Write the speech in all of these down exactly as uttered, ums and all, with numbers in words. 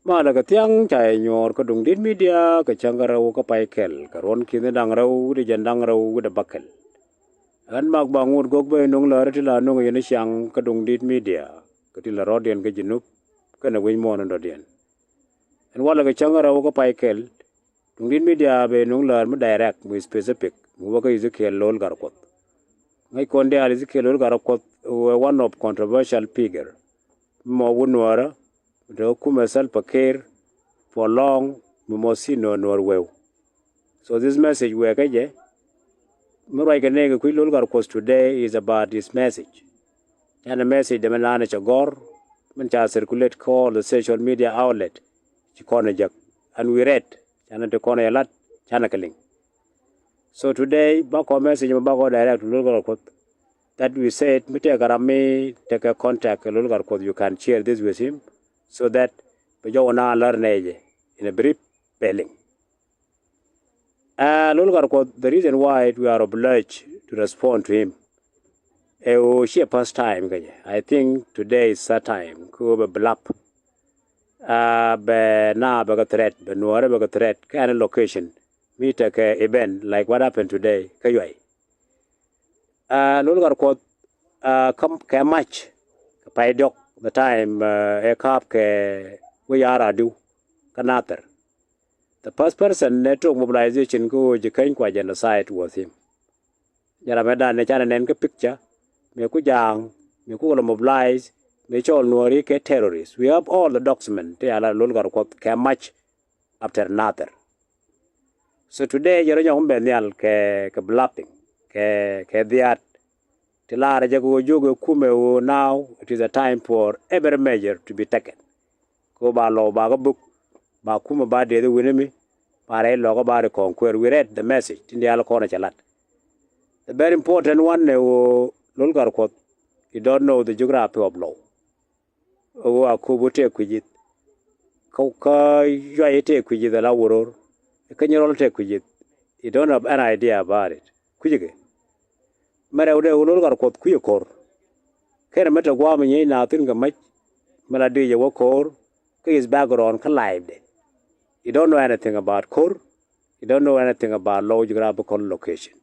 Malɛ kɛ thiaŋ ca yɛ nyuɔɔr kä Duŋdit Media kɛ cäŋ kä rɛw kä pay kɛl kɛ ruɔ̱n ki̱ni da̱ŋ rɛw wi̱cdɛ jiɛn da̱ŋ rɛw wi̱cdɛ bäkɛl. Ɣän Mak Baŋ Ŋut Gok ben nuŋ läär ti la nuŋ yɛn ciaŋ kä Duŋdit Media kɛ ti la rɔ̱diɛn kä Junub kɛnɛ wi̱c muɔ̱ɔ̱n in dɔ̱diɛn. Ɛn walɛ kɛ cäŋ kä rɛw kä pay kɛl Duŋdit Media ben nuŋ läär mi direct mi specific mi wä kä Ezekiel Lol Gatkuɔth. Ŋäc kɔn diaal Ezekiel Lol Gatkuɔth wee one of controversial figure mi mɔ wut Nuäärä mi te kä kumɛ Salva Kiir for long mi mɔ si Nuäär Nuäär weu. So this message wee kä jɛ mi ruac kɛ nɛy kɛ kui̱ Lol Gatkuɔth today is about this message. Canɛ message dɛ mi naan cɛ gɔ̱r min ca circulate kä all the social media outlet ci kɔn ɛ jek and we read. Canɛ ti kɔn ɛ lat canɛ kɛ liŋ. So today bakɔ message mi bakɔ direct to Lol Gatkuɔth that we said mi tekɛ ram mi tekɛ contact kɛ Lol Gatkuɔth, you can share this with him so that bɛ jɔwä na lär nɛy jɛ in a brief bɛ liŋ. Ɛ Lol Gatkuɔth, the reason why we are obliged to respond to him ɛ ɣöö ciɛ first time kä jɛ. I think today is third time kä ɣöö bɛ blap. Ɛ bɛ na bɛ kɛ threat, bɛ Nuäärä bɛ kɛ threat kä any location mi tekɛ event like what happened today kä Yuay. Ɛ Lol Gatkuɔth, ɛ kɛ mac kɛ pay diɔk the time ɛ ka̱a̱p kɛ wec a radiw kä Nathir. The first person ne took mobilization kä ɣöö ji̱ käny kua genocide was him. Jɛ ram ɛ dan ne canɛ nɛn kä picture mëë ku ja̱a̱ŋ mëë ku kɛ lɔ mobilize mëë cɔɔl Nuääri kɛ terrorist. We have all the document ti ala Lol Gatkuɔth kɛ mac after Nathir. So today jɛ rɔ nyɔk mi bɛ nhial kɛ kɛ blapping kɛ kɛ dhiaat. Ti laarɛ jɛ kɛ ɣöö jiök ɛ kumɛ ɣöö now it is a time for every measure to be taken. Kɛ ɣöö ba lɔw ba kä buk ba kumɛ ba dee dhi wi̱ni mi ba rɛy lɔkä ba ri kɔŋ kueer. We read the message tin diaal kɔn cɛ lat. The very important one ɛ ɣöö Lol Gatkuɔth, you don't know the geography of lɔw. Ɣöö a kop wä tëë kui̱c ith kä kä Yuay tëë kui̱c ith ala wä ro̱r kä Nyirɔl tëë kui̱c ith. You don't have any idea about it. Kui̱c kɛ mɛ rɛw dee wä Lol Gatkuɔth kui̱c ko̱r. Kɛnɛ mɛ te gua̱a̱m nyiec na thi̱n kɛ mäc mɛ la dic ɛ wä ko̱r kä his background kä life de. You don't know anything about ko̱r. You don't know anything about lɔw geographical location.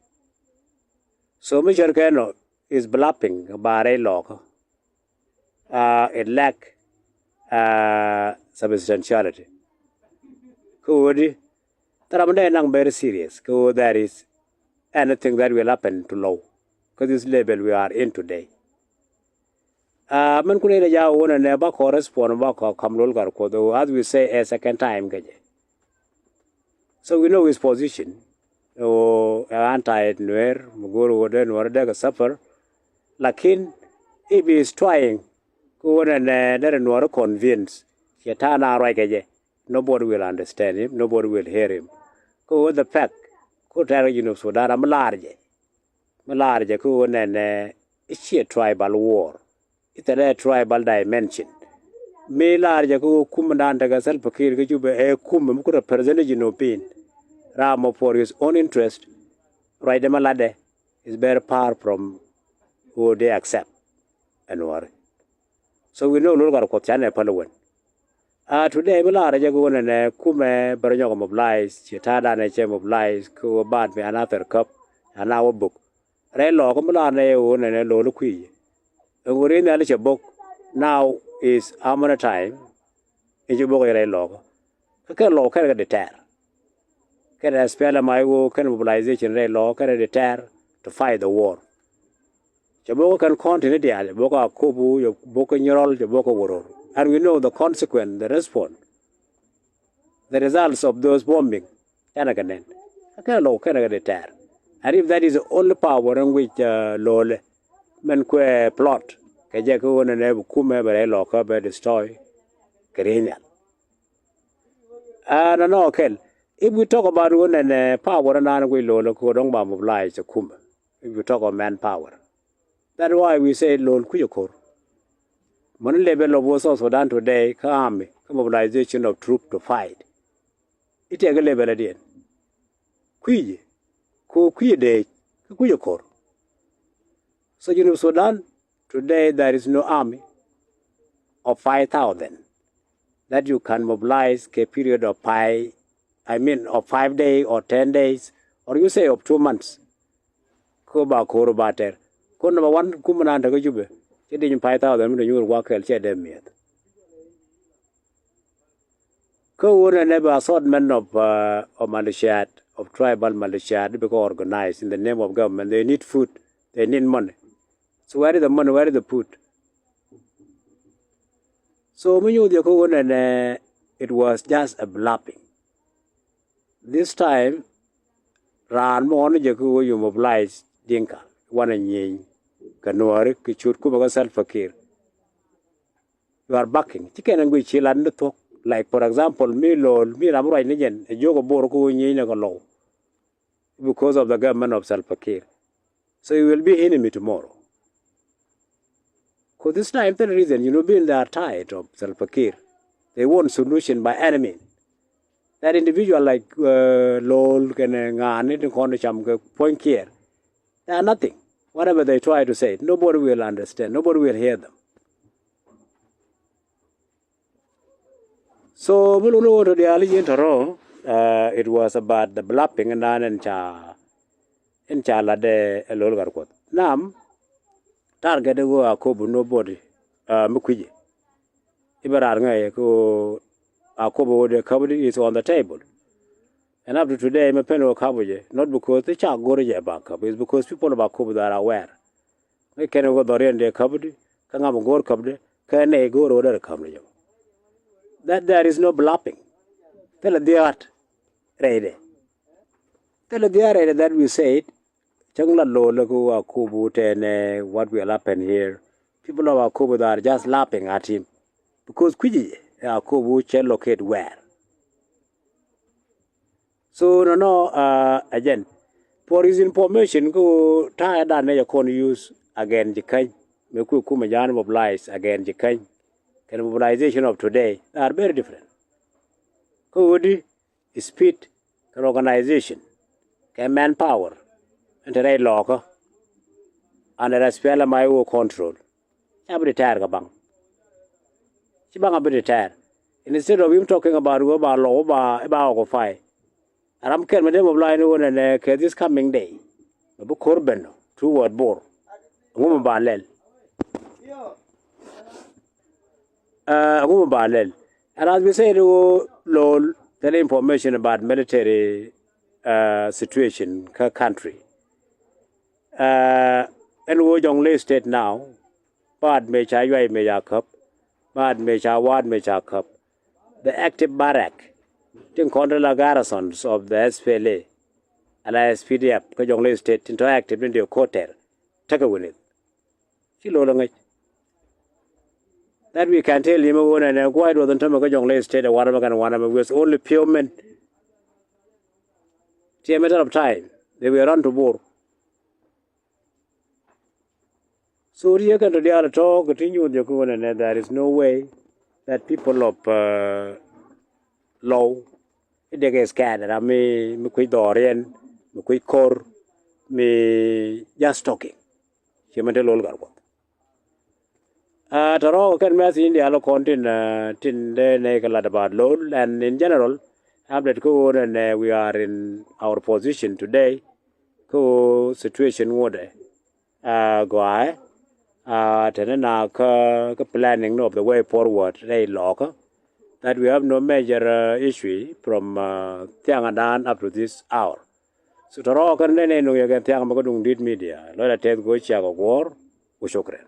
So mi cär kɛ nɔ is blapping about rɛy lɔkä. Uh, it lack uh, substantiality. Kä ɣöö di thil ram dee naŋ very serious kä ɣöö there is anything that will happen to lɔw kä this level we are in today. Uh, min kun in a jaw wun a nɛ bakɔ respond bakɔ kam Lol Gatkuɔth ɣöö as we say a second time kɛ jɛ. So we know his position. Ɣöö ɛ anti Nuer mi go̱o̱r ɣöö dee Nuer dee kɛ suffer. Lakin if he is trying kä ɣöö nɛ nɛ derɛ Nuer convince ciɛ ta̱a̱ na ruac kɛ jɛ. Nobody will understand him, nobody will hear him. Kä ɣöö the fact kä tɛ̈r kä Junub Sudan ram mi laar jɛ mi laar jɛ kä ɣöö nɛnɛ i̱ ciɛ tribal war. I̱ thɛlɛ tribal dimension. Mi laar jɛ kä ɣöö kumdan tekɛ Salva Kiir kä Juba ɛ kumɛ mi ku represent Junubin. Ram mɔ for his own interest. Ruacdɛ mi latdɛ is very far from ɣöö dee accept ɛn wäri. So we know Lol Gatkuɔth canɛ päl wen. A today mi laarɛ jɛ kɛ ɣöö nɛnɛ kumɛ bɛ rɔ nyɔk mobilize ciɛ ta̱a̱ danɛ cɛ mobilize kɛ ɣöö baat mi ana thɛr käp ana wä bök. Rɛy lɔɔkä mi laarɛ nɛ yɛ ɣöö nɛnɛ lo̱l kui̱. Ɛn ɣöö ri̱n nhial cɛ bök now is how many time? In ci bök rɛy lɔɔkä kä kɛn lɔɔkä kɛn kɛ di tɛɛr. Kɛn S P L M I O kɛn mobilization rɛy lɔɔkä kɛn di tɛɛr to fight the war. Cɛ bok kɛn kɔn tini diaal, cɛ bok a kopu, cɛ bok kɛ nyirɔl, cɛ bok kɛ wä ro̱r. And we know the consequence, the response, the results of those bombing. Canɛ kɛ nɛn. Kɛn lɔw kɛn kɛ di tɛɛr. And if that is the only power in which uh, lole mɛn kuɛ plot kɛ jɛ kɛ ɣöö nɛnɛ bi kumɛ bɛ rɛy lɔkä bɛ destroy kɛ ri̱i̱n nhial. Ɛn anɔ kɛl, if we talk about ɣöö nɛnɛ power ɛnan guic lole kɛ ɣöö dɔ̱ŋ ba mobilize kɛ kumɛ. If we talk of man power, that why we say lol kui̱c ko̱r. Mɔni level of South Sudan today kä army kä mobilization of troop to fight. I̱ tɛk level adiɛn. Kui̱c ko kui̱c dec kä kui̱c ko̱r. So Junub Sudan today there is no army of five thousand. that you can mobilize kɛ period of five, I mean, of five days or ten days, or you say of two months. Kä ba ko̱r ba tɛr. Kä number one, kumɛ nan te kä Jubɛ, cɛ dec five thousand mi te nyuur gua̱a̱th kɛl, cɛ dee mi̱eth. Kä wun ɛ nɛ bɛ assortment of, uh, of militiat, of tribal militiat, bikɛ organized in the name of government. They need food, they need money. So where is the money? Where is the food? So mi nyuuth yɛ kä wun ɛ nɛ, it was just a bluffing. This time, raan mi ɣɔn jɛ kä wun, you mobilize Dinka, wanɛ nyieny kɛ Nuääri kɛ ciöt kumɛ kä Salva Kiir. You are backing. Ci kɛn ɛ guic ci lat ni thuɔ̱k. Like, for example, mi Lol, mi ram ruac ni jɛn, ɛ jiök ɛ Bor kä wun nyieny ni kɛ Lɔw. Because of the government of Salva Kiir. So you will be enemy tomorrow. Cause this time, the reason, you know, being they are tired of Salva Kiir. They want solution by any means. That individual like, uh, Lol kɛnɛ Ŋaani tin kɔn cam kɛ puɔ̱ny Kiir, they are nothing. Whatever they try to say, nobody will understand. Nobody will hear them. So mi luni wä tɔ diaal i̱ ji̱n tɔ̱rɔ̱, uh, it was about the bluffing in nan in ca, in ca lat ɛ Lol Gatkuoth. Nam, target i̱ wä Akobo, nobody, uh, mi kui̱ci. I̱ bɛ raar ŋäc kɛ wä Akobo wä dee käp i̱ is on the table. And up to today, mi pen wä käp wä jɛ, not because ti ca go̱r jɛ ba käp, it's because people of Akobo that are aware. Ŋäc kɛn wä dhɔriɛn dee käp di, kä ŋa mi go̱r käp di, kä nɛy go̱r wä dee käp di jɛ. That there is no bluffing. Thilɛ dhiaat rɛydɛ. Thilɛ dhiaat rɛydɛ that we said, cäŋ la Lol lɛ kä Akobo tɛnɛ, what will happen here? People of Akobo, they are just laughing at him. Because kui̱ci Akobo cɛ locate where. So nɔnɔ, uh, again, for his information, kä ta̱a̱ dan nɛ jɛ kɔn use against Jikäny. Mëë kuɛ kumɛ ja̱a̱n mobilize against Jikäny kɛnɛ mobilization of today, they are very different. Kä ɣöö di speed kɛnɛ organization kɛ manpower in te rɛy Lɔɔkä under SPLM-IO control. Ca bi deter kɛ baŋ. Ci baŋ a bi deter. Instead of him talking about wä ba Lɔw, wä ba, wä ba occupy. A ram kɛl mi dee mobilize ni wä nɛnɛ kɛ this coming day. Mɛ bi ko̱r ben toward Bor. Ɛŋu mi ba lɛl? Uh, ɛŋu mi ba lɛl? And as we said, wä Lol, the information about military, uh, situation kä country. Uh, ɛn wä Jonglei State now, baat mëë ca yuay mëë ca käp, baat mëë ca waat mëë ca käp. The active barrack tin kɔn te la garrisons of the SPLA, ala SPDF kä Jonglei State tin tɔ active ni dee ko̱r tɛr, tekɛ wi̱nith. Ci Lol ɛ ŋäc. That we can tell him, wä nɛnɛ gua̱a̱c duɔth in tämɛ kä Jonglei State ɛ wanɛmɛ kɛnɛ wanɛmɛ with only few men. Ti a matter of time, they will run to Bor. So riek kɛn tɔ diaal tɔ kɛ ti nyuuth jɛ kä wä nɛnɛ, there is no way that people of, uh, Lɔw, i̱ dek is kɛn ram mi, mi kui̱ dhɔriɛn, mi kui̱ ko̱r, mi just talking. Ci mɛn te Lol Gatkuoth. Uh, tɔ̱rɔ̱ kɛn message in diaal kɔn tin, uh, tin dee nɛ kɛ lat about Lol, and in general update kä wä nɛnɛ, uh, we are in our position today. Kä wä situation ŋuɔ̱tɛ, uh, gɔaaɛ, uh, tɛnɛ na kä, kä planning of the way forward rɛy Lɔɔkä, that we have no major, uh, issue from, uh, thiaŋdan up to this hour. So tɔ̱rɔ̱ kɛn nɛnɛ nuŋ yɛ kɛn thiaŋ mɛ kä duŋ dit media. Lɔcdä tɛth go̱o̱c ciak ɛ guɔ̱ɔ̱r. Wa shukran.